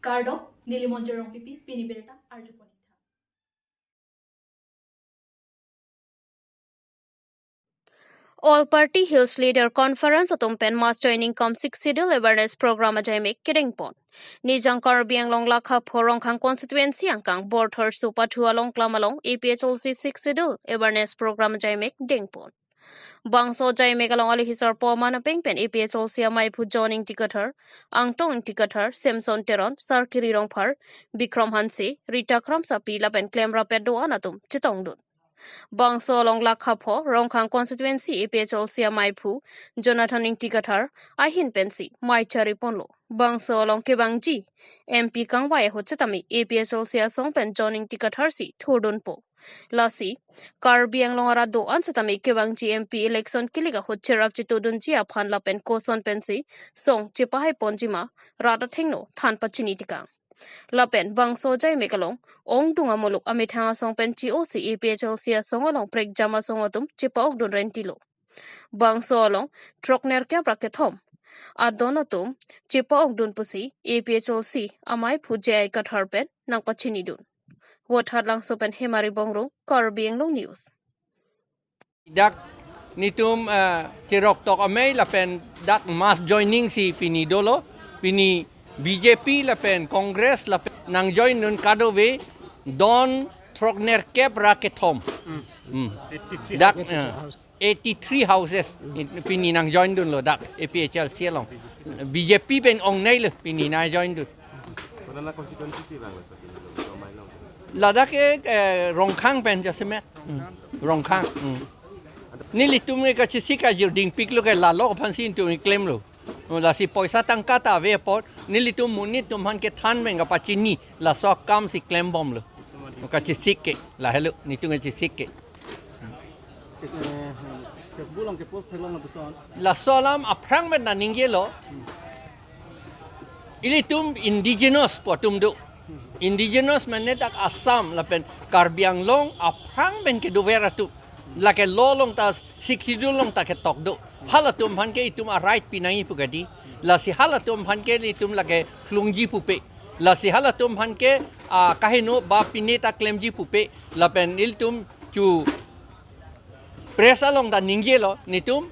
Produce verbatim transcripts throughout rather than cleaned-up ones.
Kardom, neli Monjir Rongpipi, pini birta arjupon-ik tha. All Party Hills Leader Conference atum pen Mass Joining cum Sixth Schedule Awareness Program ajaimek kedengpon. Nijang Karbi Anglong lakha pho Rongkhang Constituency angkang Borthor Supathu along klam along A P H L C Sixth Schedule Awareness Program ajaimek dengpon. Bangso ajaimek along alohi sarpo aman apeng pen A P H L C amaiphu John Ingti Kathar, Angtong Ingti Kathar, Samson Teron, Sarkiri Rongphar, Bikram Hanse, Rita Kramsapi lapen klemrapet do-an atum chetongdun. Bangso along lakha pho Rongkhang Constituency A P H L C amaiphu Jonathan Ingti Kathar ahin pensi mei chariponlo. Bangso along kevangji M P kangvai ahut setame A P H L C asong pen John Ingti Kathar si thurdunpo. Lasi Karbi Anglong arat do-an setame kevangji M P election kilik ahut cherap chetudunji aphan lapen koson pensi song chepahaiponji ma rat athengno than pachini tekang. Lapen bangso ajaimek along ongdung amuluk amethang asong pen chi-o si A P H L C asong along prekjam asong atum chepa-okdun rentilo. Bangso along throknerkep ra kethom adon atum chepa-okdun pusi A P H L C amaiphu J I Kathar pen nangpachinidun. Vothatlangso pen Hemari Bongrung, Karbi Anglong News. Dak netum, eh, cheroktok amei lapen dak mass joining si pini dolo, pini B J P lapen Congress lapen nangjoindun kadokave don throknerkep ra kethom. Hmm. Dak, eh, eighty-three houses pini nangjoindunlo dak A P H L C along. B J P pen ongneilo pini nangjoindun. Konat a constituency si vanglo, so, pini lo, so, mai lo. Ladak ke, eh, Rongkhang pen jasemet. Hmm. Rongkhang. Hmm. Nelitum ke kachesik ajir dingpiklo ke lalo aphansi netum keklemlo. Oh, lasi poisa tangka ta ave apot, nelitum monit atum aphan kethan pen kapachini, laso akam si klembomlo. Kachesik ke, lahelo, netum kachesik ke. Eh, Facebook along ke post theklong lapuson. Laso alam aphrang pen nangjelo. Ilitum indigenous pu atum do. Indigenous mane dak Assam lapen Karbi Anglong aphrang pen kedover atum. Lake law along ta Sixth Schedule along ta ketok do. Halatum aphan ke itum a-right pinangji pu kadi. Lasi halatum aphan ke itum lake phlungji pupe. Lasi halatum aphan ke, ah, kaheno ba pine ta klemji pupe. Lapen ilitum chu press along ta nangjelo, netum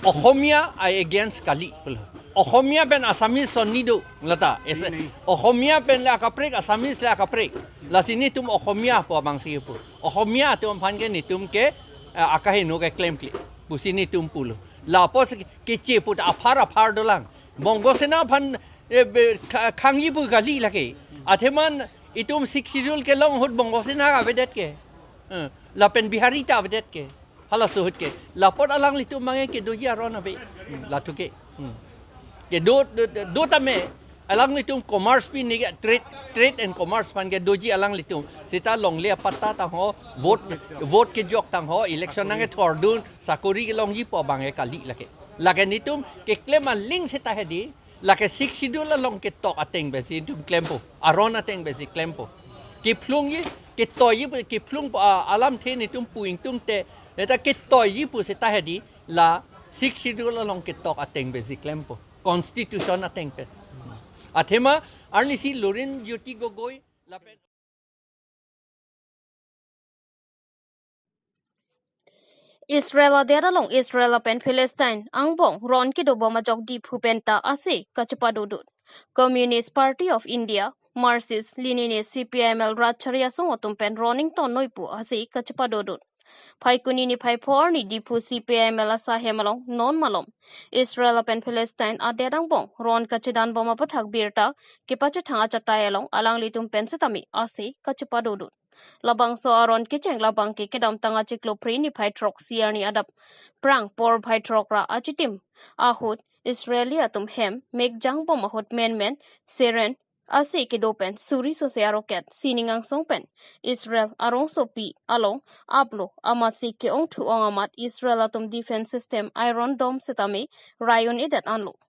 Ohomia ai against kali pulo. Ohomia pen Assamese son ni do, lata. Es-, Ni, ni. Ohomia pen le akaprek, Assamese le akaprek. Lasi netum Ohomia pu abang si pu. Ohomia atum aphan ke netum ke, eh, akaheno keklem kle pusi netum pulo. Lapusi keche pu ta aphar aphar dolang. Bongo Sena aphan, eh, be, kha-, khangji pu kali lake. Athema itum Sixth Schedule kelong ahut Bongo Sena avedet ke. Eh, lapen Bihari ta avedet ke. Halaso ahut ke. Lapot alanglitum abang ke kedoji aron ave. Hmm, latum ke. Hmm. Kedo, do, do, do tame. Alanglitum commerce pen neke trade, trade and commerce aphan kedoji alanglitum. Seta longle apatta tangho, vote, vote kejok tangho, election nangkethordun, sakori kelongji pu abang ke kali lake. Lake netum keklem aling seta hedi. Lake Sixth Schedule along ketok ateng pensi netum klempo. Aron ateng pensi klempo. Kephlungji, ketoiji pu, kephlungpo, ah, alamthe netum pu ingtungte. Eta ketoiji pu seta hedi la Sixth Schedule along ketok ateng pensi klempo. Constitution ateng pen. Athema arnisi Lurinjyoti Gogoi lapen Israel adet along Israel lapen Palestine angbong ron kedobom ajok Diphu penta ase kachepadodun. Communist Party of India, Marxist, Leninist, C P I M L rat chari asong atum pen ron ingtonnoi pu ase kachepadodun. Phaikuni niphai pho arni Diphu C P I M L asahem along non malom Israel lapen Palestine adet angbong ron kachedanbom aputhak birta kepachethang achatai along alanglitum pen setame ase kachepadodun. Labangso aron kecheng labang ke kedamtang achiklo phli niphai throksi arni adap prang porphai throk ra achitim ahut Israeli atum hem mekjangbom ahut menmen seren ase kedo pen suri sose a-rocket sining angsong pen Israel arongsopi along aplo amatsi ke-ongthu ong amat Israel atum defense system Iron Dome setame rai un-edet anlo.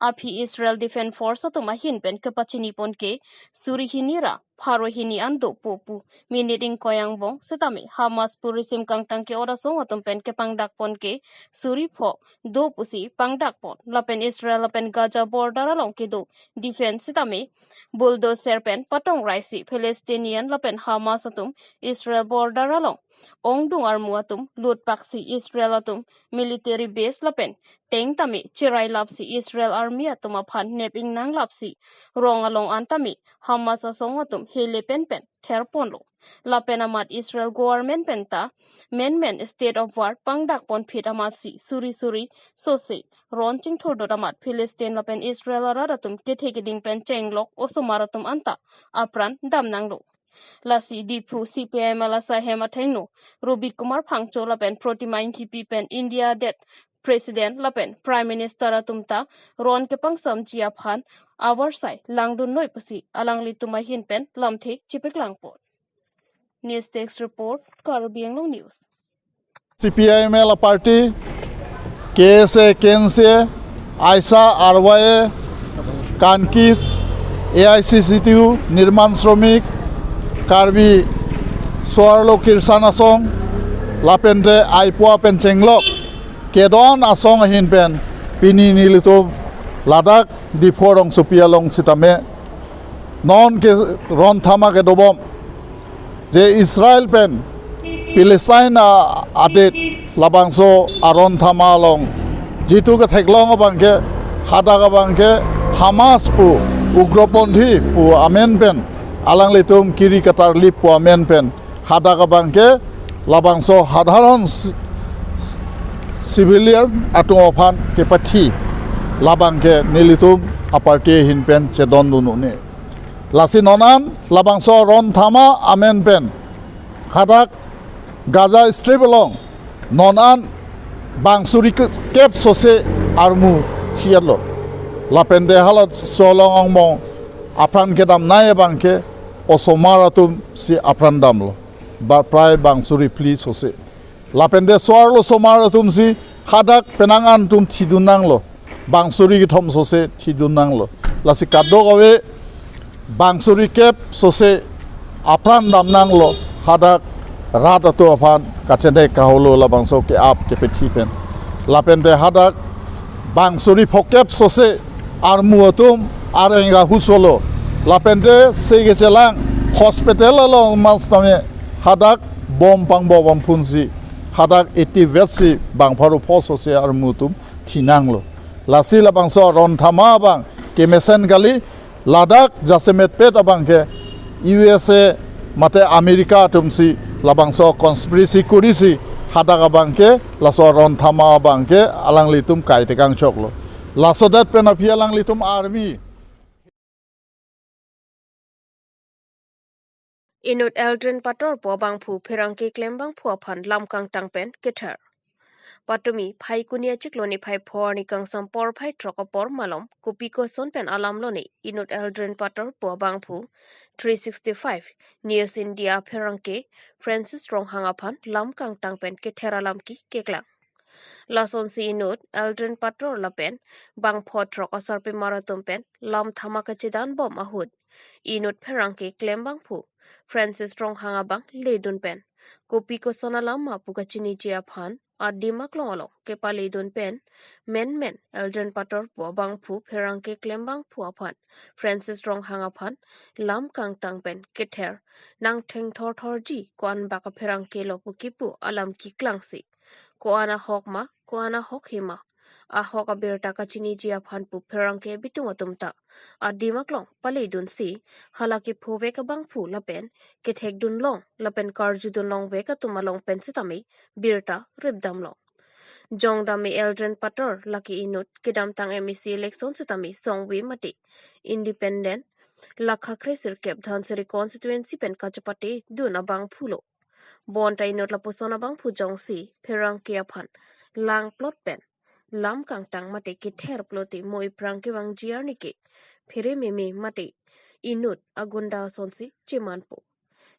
Aphi Israel Defense Force atum ahin pen kepachinipon ke suri hini ra pharo hini an do pu pu minit ingkoi angbong setame Hamas pu risim kangtang ke-ot asong atum pen kepangdak pon ke suri pho do pusi pangdak pon. Lapen Israel lapen Gaza border along kedo defense setame bulldozer pen patong raisi Palestinian lapen Hamas atum Israel border along ongdung armu atum lut paksi Israel atum military base lapen tank tame cherai lapsi Israel army atum aphan nep ingnang lapsi rong along an tame Hamas asong atum hele pen pen ther ponlo. Lapen amat Israel government pen ta menmen state of war pangdak pon phit amatsi suri suri sose ron chingthurdut amat Philistine lapen Israel arat atum kethe keding pen chenglok osomar atum anta apran damnanglo. Lasi Diphu C P I M L asai hem athengno Ruby Kumar Phangcho lapen Protima Enghipi pen India det President lapen Prime Minister atum ta ron kepangsamji aphan avarsai langdun noi pusi alanglitum ahin pen lamthe chipiklang pon. News Desk Report, Karbi Anglong News. C P I M L party, K S A, K N C A, AISA, R Y A, Kankis, A I C C T U, Nirman Shramik, Karbi Soarlo Kirsan Asong, lapente aipo pen chenglok kedon asong ahin pen pini nelitum ladak Diphu rongsopi along sitame non ke ron thama kedobom je Israel pen Palestine a-, adet labangso aron thama along jitu ketheklong abangke hadak abangke Hamas pu ugroponthi pu amen pen alanglitum kiri katarlip pu amen pen hadak abangke labangso sadharan si-, civilian atum aphan kepathi labangke nelitum aparty ahin pen chedondun un-e. Lasi non an labangso ron thama amen pen hadak Gaza Strip along non an bang suri ke-, kep sose armu thiarlo. Lapente halaso along angbong apran kedamnei abangke osomar atum si apran damlo. Ba prai bang suri phli sose. Lapente soarlo osomar atum si hadak penang an atum thidun nanglo. Bang suri kethom sose thidun nanglo. Lasi kadokave bang suri kep sose apran dam nanglo. Hadak rat atum aphan kachedek kaholo labangso ke-ap kepethi pen. Lapente hadak bang suri phokep sose armu atum areng ahut solo. Lapente se kechelang hospital along mas tame hadak bom pangbom aphunsi hadak eighty vet si bang pharo pho sose armu atum thinanglo. Lasi labangso ron thama abang kemesen kali, ladak jasemet pet abangke U S A mate America atum si labangso conspiracy kurisi hadak abangke laso ron thama abangke alanglitum kaitekang choklo. Laso det pen aphi alanglitum army. Inut Eldrin Pator pu abangphu pherangke klembangphu aphan lam kangtang pen kether. Patumi Phaikuni achiklo niphai pho arni kangsam porphai throk apor malom kopi koson pen alam lone inut Eldrin Pator pu abangphu three sixty-five News India pherangke Francis Ronghang aphan lam kangtang pen kether alam ki keklang. Lasonsi inut Eldrin Pator lapen bang pho throk asarpimar atum pen lam thama kachedan bom ahut inut pherangke klembangphu Francis Ronghang abang ledun pen kopi koson alam ma pu kachiniji aphan adim aklong along kepaledun pen menmen Eldrin Pator pu abangphu pherangke klembangphu aphan Francis Ronghang aphan lam kangtang pen kether nang thengthor thorji ko-an bak apherangke lo pu kipu alam kiklangsi ko-an ahok ma, ko-an ahok hima, ahok abirta kachiniji aphan pu pherangke bitung atum ta adim aklong paledunsi hala kephovek abangphu lapen kethekdun long lapen karjudun longvek atum along pen sitame birta ripdam long. Jongdame Eldrin Pator lake inut kedamtang M A C election sitame songve mate independent lakha kresirkep Dhansiri constituency pen kachepate dun abangphu lo. Bonta inut lapuson abangphu jongsi pherangke aphan langplot pen lam kangtang mate kether pulote mo iphrang kevangji arni ke phere meme mate inut agunda asonsi chemanpo.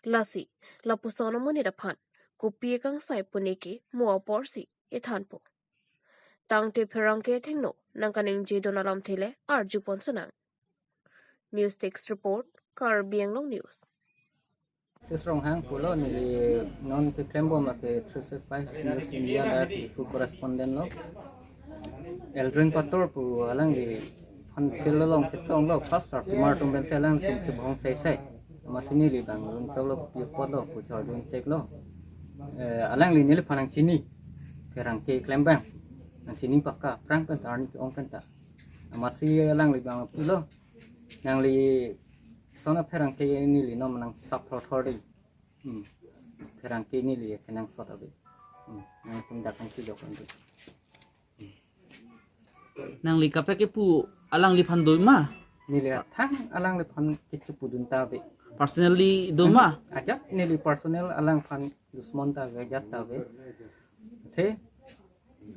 Lasi lapuson amonit aphan kopi kangsai pune ke mo aporsi ethanpo. Tangte pherangke athengno nangkaningjedun alamthe le arjupon sonang. News Desk Report, Karbi Anglong News. Sis Ronghang pulo, neli non keklem bom lake three six five News India ladak food correspondent lo. Eldrin Pator pu alangliphan field along chetonglo, first sarpimar atum pensi alangtum chebhong saisai. Amatsi neli bang lun choklo, pi apotlo pu chor dun cheklo. Eh, alangli neliphan nangchini. Pherangke klem abang nangchini pakka, aphrang penta, arni ke-ong penta. Amatsi alangli bang pulo, nangli sona pherangke neli non nangsap thorthor dei. Hmm. Pherangke neli kenangsot ave. Hmm. Nangtum dak nangchijok ante. Nangli kaprek kepu alangliphan do ma? Neli athang alangliphan kechepudun ta ave. Personally do ma? Ajat neli personal alangphan dusmon ta ave, ajat ta ave. Athe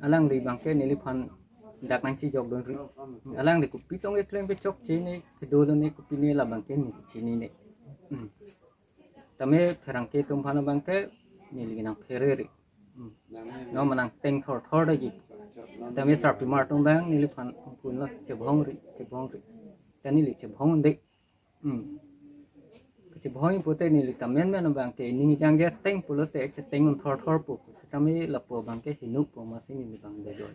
alangli abangke neliphan dak nangchijokdunri. Alangli kopi tong keklem kechokche ne, kedodun ne, kopi ne, labangke neli chinine. Hmm. Tame pherangke atum aphan abangke neli nangpherere. Hmm. Non nangteng thorthor dagi. Tame sarpimar atum abang neliphan punlo, chebhongri, chebhongri. Ta neli chebhong un dei. Hmm. Chebhong pute neli ta menmen abangke ning jangje teng pulote cheteng un thorthor pu. Tame lapu abangke hinu pu, amatsi neli bang bedo.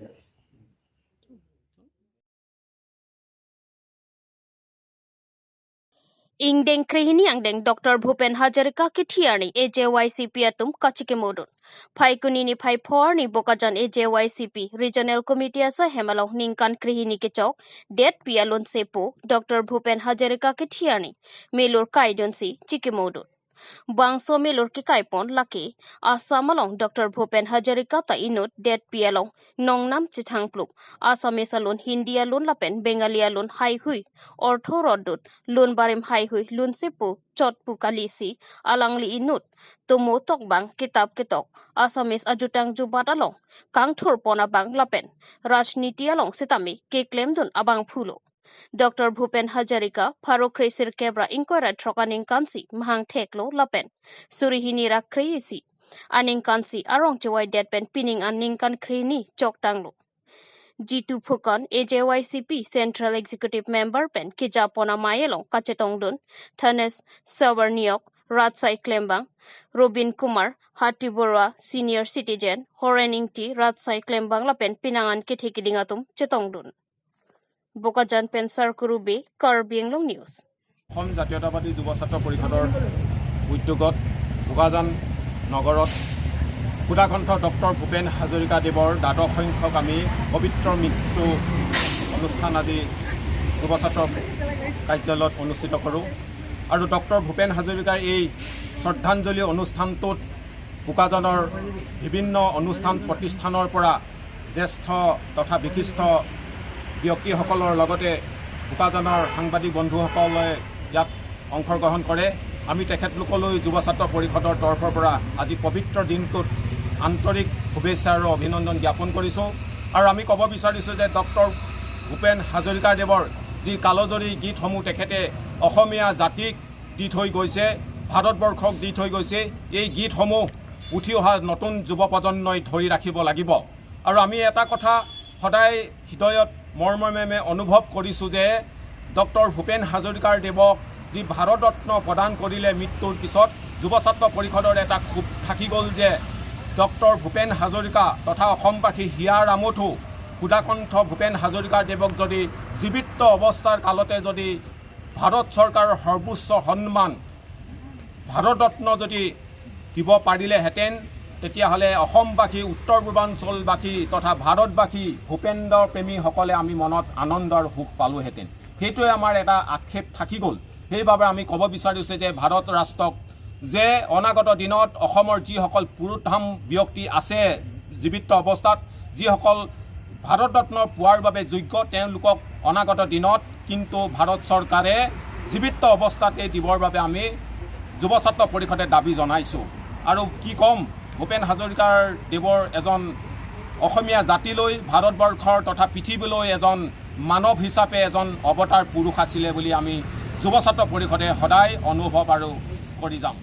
Ingdeng krehini angdeng Doctor Bhupen Hazarika kethi arni A J Y C P atum kachikimodun. Phaikuni niphai pho arni Bokajan A J Y C P Regional Committee asai hem along ningkan krehini kechok detpi alun sepo Doctor Bhupen Hazarika kethi arni melur kaidunsi chikimodun. Bangso melur kekaipon lake Assam along Doctor Bhupen Hazarika ta inut detpi along nongnam chethangplup, Assamese alun, Hindi alun lapen Bengali alun haihui ortho rotdun, lun barim haihui lun sepo chotpu kalisi alangli inut tomo tokbang, kitap ketok, Assamese ajutang jubat along kangthurpon abang lapen rajniti along sitame keklemdun abangphulo. Doctor Bhupen Hazarika pharo kre sirkep ra ingkoi ra throk aningkansi mahang theklo lapen suri hini ra kre isi aningkansi arong chevaidet pen pining an ningkan krehini choktanglo. Jitu Phukan, A J Y C P Central Executive Member pen kejapon amei along kachetongdun, Thanes Sabarniok, Rajsai Klembang, Robin Kumar, Hati Borua, Senior Citizen, Horen Ingti, Rajsai Klembang lapen pinangan kethe keding atum chetongdun. Bokajan pen Sarkuru Bey, Karbi Anglong News. অসম জাতীয়তাবাদী যুৱ ছাত্ৰ পৰিষদৰ উদ্যোগত বোকাজান নগৰত ক্ষুধাকণ্ঠ ডক্টৰ ভূপেন হাজৰিকা দেৱৰ দ্বাদশ সংখ্যক আমি পবিত্ৰ মৃত্যু অনুষ্ঠান আজি যুৱ ছাত্ৰ কাৰ্যালয়ত অনুষ্ঠিত কৰোঁ। আৰু ডক্টৰ ভূপেন হাজৰিকাৰ এই শ্ৰদ্ধাঞ্জলি অনুষ্ঠানটোত বোকাজানৰ বিভিন্ন অনুষ্ঠান প্ৰতিষ্ঠানৰ পৰা জ্যেষ্ঠ তথা বিশিষ্ট ব্যক্তিসকলৰ লগতে বোকাজানৰ সাংবাদিক বন্ধুসকলে ইয়াত অংশগ্ৰহণ কৰে। আমি তেখেতলোকলৈ যুৱ ছাত্ৰ পৰিষদৰ তৰফৰ পৰা আজি পবিত্ৰ দিনটোত আন্তৰিক শুভেচ্ছা আৰু অভিনন্দন জ্ঞাপন কৰিছোঁ। আৰু আমি ক'ব বিচাৰিছোঁ যে ডক্টৰ ভূপেন হাজৰিকাদেৱৰ যি কালজয়ী গীতসমূহ তেখেতে অসমীয়া জাতিক দি থৈ গৈছে, ভাৰতবৰ্ষক দি থৈ গৈছে, এই গীতসমূহ উঠি অহা নতুন যুৱ প্ৰজন্মই ধৰি ৰাখিব লাগিব। আৰু আমি এটা কথা সদায় হৃদয়ত মৰ্মে মৰ্মে অনুভৱ কৰিছোঁ যে ডক্টৰ ভূপেন হাজৰিকাৰ দেৱক যি ভাৰত ৰত্ন প্ৰদান কৰিলে মৃত্যুৰ পিছত, যুৱ ছাত্ৰ পৰিষদৰ এটা ক্ষোভ থাকি গ'ল যে ডক্টৰ ভূপেন হাজৰিকা তথা অসমবাসী হিয়াৰ আমঠু ক্ষুধাকণ্ঠ ভূপেন হাজৰিকাৰ দেৱক যদি জীৱিত অৱস্থাৰ কালতে যদি ভাৰত চৰকাৰৰ সৰ্বোচ্চ সন্মান ভাৰত ৰত্ন যদি দিব পাৰিলেহেঁতেন, তেতিয়াহ'লে অসমবাসী, উত্তৰ পূৰ্বাঞ্চলবাসী তথা ভাৰতবাসী ভূপেন্দ্ৰ প্ৰেমীসকলে আমি মনত আনন্দ আৰু সুখ পালোহেঁতেন। সেইটোৱে আমাৰ এটা আক্ষেপ থাকি গ'ল। সেইবাবে আমি ক'ব বিচাৰিছোঁ যে ভাৰত ৰাষ্ট্ৰক যে অনাগত দিনত অসমৰ যিসকল পুৰোধাম ব্যক্তি আছে, জীৱিত অৱস্থাত যিসকল ভাৰত ৰত্ন পোৱাৰ বাবে যোগ্য, তেওঁলোকক অনাগত দিনত কিন্তু ভাৰত চৰকাৰে জীৱিত অৱস্থাতে দিবৰ বাবে আমি যুৱ ছাত্ৰ পৰিষদে দাবী জনাইছোঁ। আৰু কি ক'ম, ভূপেন হাজৰিকাৰ দেৱৰ এজন অসমীয়া জাতিলৈ, ভাৰতবৰ্ষৰ তথা পৃথিৱীলৈ এজন মানৱ হিচাপে এজন অৱতাৰ পুৰুষ আছিলে বুলি আমি যুৱ ছাত্ৰ পৰিষদে সদায় অনুভৱ আৰু কৰি যাম।